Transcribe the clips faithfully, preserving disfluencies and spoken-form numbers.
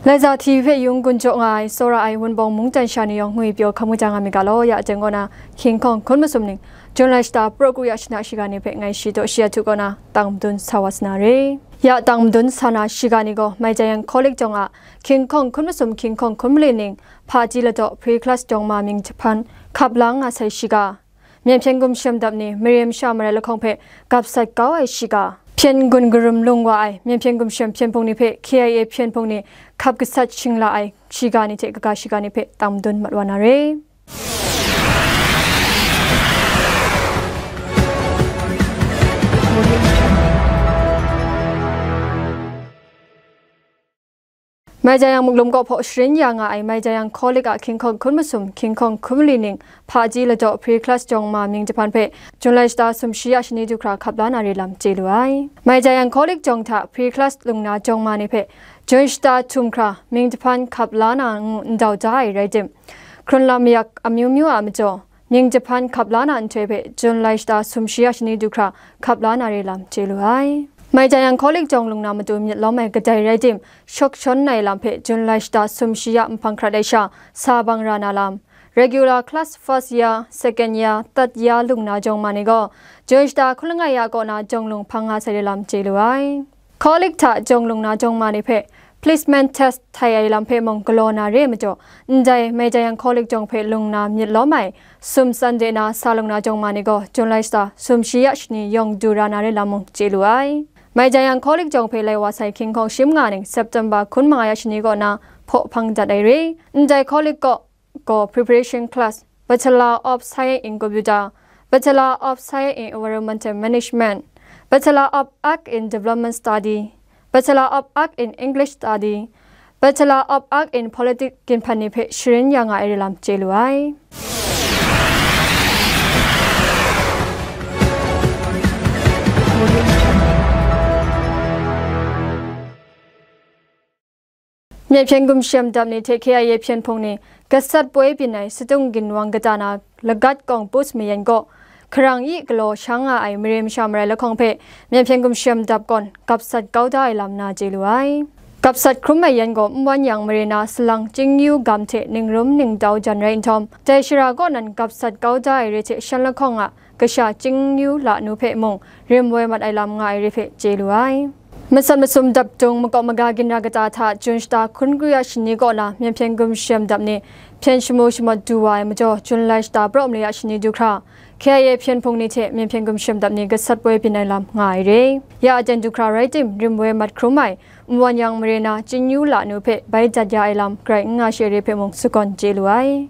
Laiza T V hpe yung gun jaw nga ai, tsawra ai Wunpawng mungdan sha ni yawng ngwi pyaw hkam kaja nga myit ga law, ya teng kaw na, hkying hkawng hkun masum ning, Jun lai shata, praw kru ya shana shiga ni hpe ngai shi taw shi ya htu kaw na, tang madun sa wa sa na re. Ya tang madun sa na shiga ni gaw, Maijayang College jawng a, hkying hkawng hkun masum hkying hkawng hkun mali ning, hpaji ladaw pre-class jawng ma mying jahpan, hkap la nga sai shiga, Myen hpyen gumshem dap ni mare masha marai lahkawng hpe gap sat kau ai shiga, hpyen n-gun karum lung wa ai Myen hpyen gumshem hpyen hpung ni hpe K I A hpyen hpung ni hkap gasat shingla ai shiga ni hte kaga shiga ni hpe tang madun mat wa na re. Maijayang muklum kaw hpaw sharin ya nga ai Maijayang College a hkying hkawng hkun masum hkying hkawng hkun mali ning, hpaji ladaw pre-class jawng ma mying jahpan hpe Jun lai shata sum shi ya shani du hkra hkap la na re lam chye lu ai. Maijayang College jawng hta pre-class lung na jawng ma ni hpe Jun shata htum hkra mying jahpan hkap la na ngu ndau da ai rai tim, hkrun lam mayak amyu myu a majaw, mying jahpan hkap la na nhtoi hpe Jun lai shata sum shi ya shani du hkra hkap la na re lam chye lu ai. Maijayang College jawng lung na matu myit lawm ai kadai rai tim, shawk shawn ai lam hpe Jun lai shata sum shi ya nhpang hkrat ai sha sa bang ra na lam, regular class first year, second year, third year lung na jawng ma ni gaw, Jun shata hkun langai ya kaw na jawng lung hpang nga sai re lam chye lu ai. College hta jawng lung na jawng ma ni hpe placement test htai ai lam hpe mung galaw na re ai majaw, ndai Maijayang College jawng hpe lung na myit lawm ai sum Sunday na sa lung na jawng ma ni gaw, Jun lai shata sum shi ya shani yawng du ra na re lam mung chye lu ai. Maijayang College jawng hpe lai wa sai hkying hkawng shi manga ning September hkun manga ya shani kaw na hpaw hpang dat ai re. Ndai College kaw gaw preparation class, Bachelor of Science in Computer, Bachelor of Science in Environmental Management, Bachelor of Art in Development Study, Bachelor of Art in English Study, Bachelor of Art in Politics ginhpan ni hpe sharin ya nga ai re lam chye lu ai. Myen hpyen gumshem dap ni hte K I A hpyen hpung ni gasat poi byin ai Satung ginwang kata na lagat kawng bus mayan kaw, hkarang yi galaw shang nga ai mare masha marai lahkawng hpe myen hpyen gumshem dap gawn gap sat kau da ai lam na chye lu ai. Gap sat hkrum ai yan gaw Nwan Yang mare na salang Chingyu gam hte ningrum ningdau jan rai nhtawm, dai shara kaw nan gap sat kau da ai re hte shan lahkawng a kasha Chingyu la nu hpe mung rim woi mat ai lam nga ai re hpe chye lu ai. Masat masum dap dung makawp maga ginra kata hta Jun shata hkun kru ya shani kaw na myen hpyen gumshem dap ni hpyen shamu shamawt du wa ai majaw, Jun lai shata pra mali ya shani du hkra, K I A hpyen hpung ni hte myen hpyen gumshem dap ni gasat poi byin ai lam nga ai re. Ya aten du hkra rai tim, rim woi mat hkrum ai Nwan Yang mare na Chingyu la nu hpe bai dat ya ai lam grai n nga she re hpe mung sagawn chye lu ai.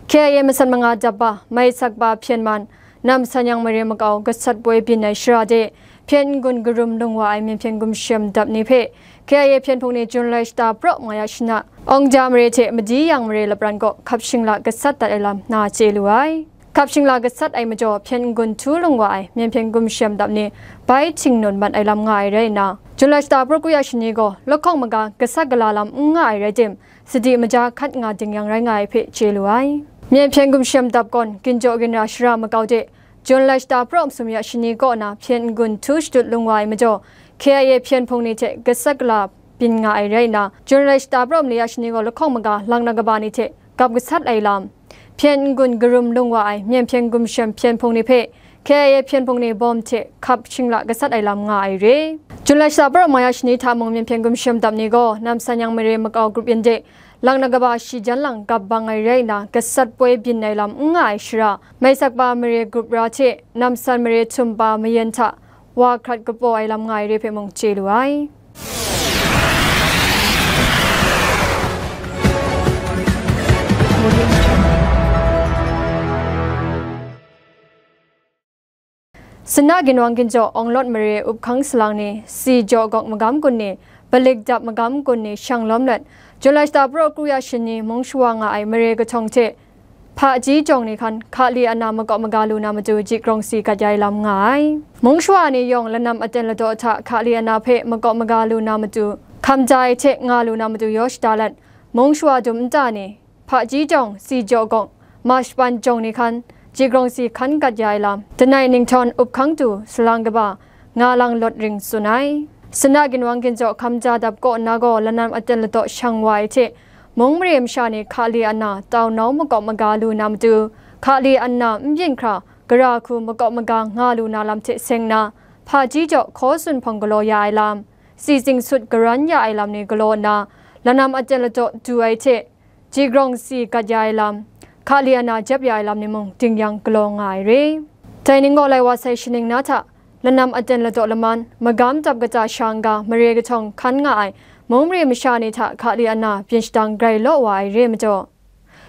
K I A masat manga dap ba, mai sak ba hpyen man, Nam San Yang mare makau gasat poi byin ai shara de, hpyen n-gun karum lung wa ai myen hpyen gumshem dap ni hpe, K I A hpyen hpung ni Jun lai shata pra manga ya shana, Awngja mare hte Madi Yang mare lapran kaw hkap shingla gasat dat ai lam na chye lu ai. Hkap shingla gasat ai majaw, hpyen n-gun htu lung wa ai myen hpyen gumshem dap ni bai htingnawn mat ai lam nga ai rai nna, Jun lai shata pra kru ya shani gaw lahkawng maga gasat gala lam n nga ai rai tim, sadi maja hkat nga ding yang rai nga ai hpe chye lu ai. Myen hpyen gumshem dap gawn ginjaw ginra shara makau de, Jun lai shata pra masum ya shani kaw na hpyen n-gun htu shadut lung wa ai majaw, K I A hpyen hpung ni hte gasat gala byin nga ai rai nna, Jun lai shata pra mali ya shani gaw lahkawng maga lang na kaba ni hte gap gasat ai lam, hpyen n-gun karum lung wa ai myen hpyen gumshem hpyen hpung ni hpe K I A hpyen hpung ni bawm hte hkap shingla gasat ai lam nga ai re. Jun lai shata pra manga ya shani hta mung myen hpyen gumshem dap ni gaw Nam San Yang mare makau grup yin de, lang na kaba shi jan lang gap bang ai rai nna, gasat poi byin ai lam n nga ai shara, mai sak ba mare grup ra hte Nam San mare htum pa mayan hta wa hkrat kapaw ai lam nga ai re hpe mung chye lu ai. Sina ginwang ginjaw Awng Lawt mare up hkang salang ni, Si Jaw Gawk magam gun ni, Balik Dap magam gun ni shang lawm let, Jun lai shata pra kru ya shani mung shawa nga ai mare kahtawng hte, Hpaji jawng ni hkan, Hkali ana makawp maga lu na matu ji krawng si gat ya ai lam nga ai. Mung shawa ni yawng lanam aten ladaw hta Hkali ana hpe makawp maga lu na matu, hkam ja ai hte nga lu na matu yaw shada let, mung shawa dum nta ni, Hpaji jawng, Si Jaw Gawk, Mash Pan jawng ni hkan, Jigrawng Si hkan gat ya ai lam, Danai Ninghtawng Up Hkang Du, Salang Kaba, Nga Lang Lawt Ring tsun ai. Sana ginwang ginjaw hkamja dap kaw nna gaw lanam aten ladaw shang wa ai hte, mung mare masha ni hkali ana tau nau makawp maga lu na matu, hkali ana n byin hkra, gara hku makawp maga nga lu na lam hte seng nna, hpaji jaw hkaw tsun hpawng galaw ya ai lam, si tsing sut garan ya ai lam ni galaw nna, lanam aten ladaw du ai hte, Jigrawng Si gat ya ai lam, hkali ana jep ya ai lam ni mung ding yang galaw nga ai re. Dai ning gaw lai wa sai shaning na hta, lanam aten ladaw laman, magam dap kata sha n-ga mare kahtawng hkan nga ai mung mare masha ni hta hkali ana byin shadang grai law wa ai re majaw,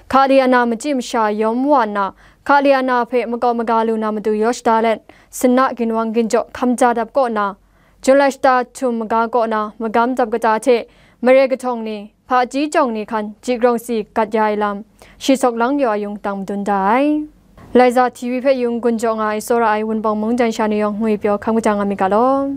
hkali ana machyi masha yawm wa nna, hkali ana hpe makawp maga lu na matu yaw shada let, sana ginwang ginjaw hkamja dap kaw nna, Jun lai shata htum maga kaw na magam dap kata hte mare kahtawng ni, hpaji jawng ni hkan Jigrawng Si gat ya ai lam, shi sawk lang yaw ayung dang madun da ai. Laiza T V hpe yung gun jaw nga ai tsawra ai Wunpawng mung jan sha ni yawng ngwi pyaw hkam kajang nga myit ga law.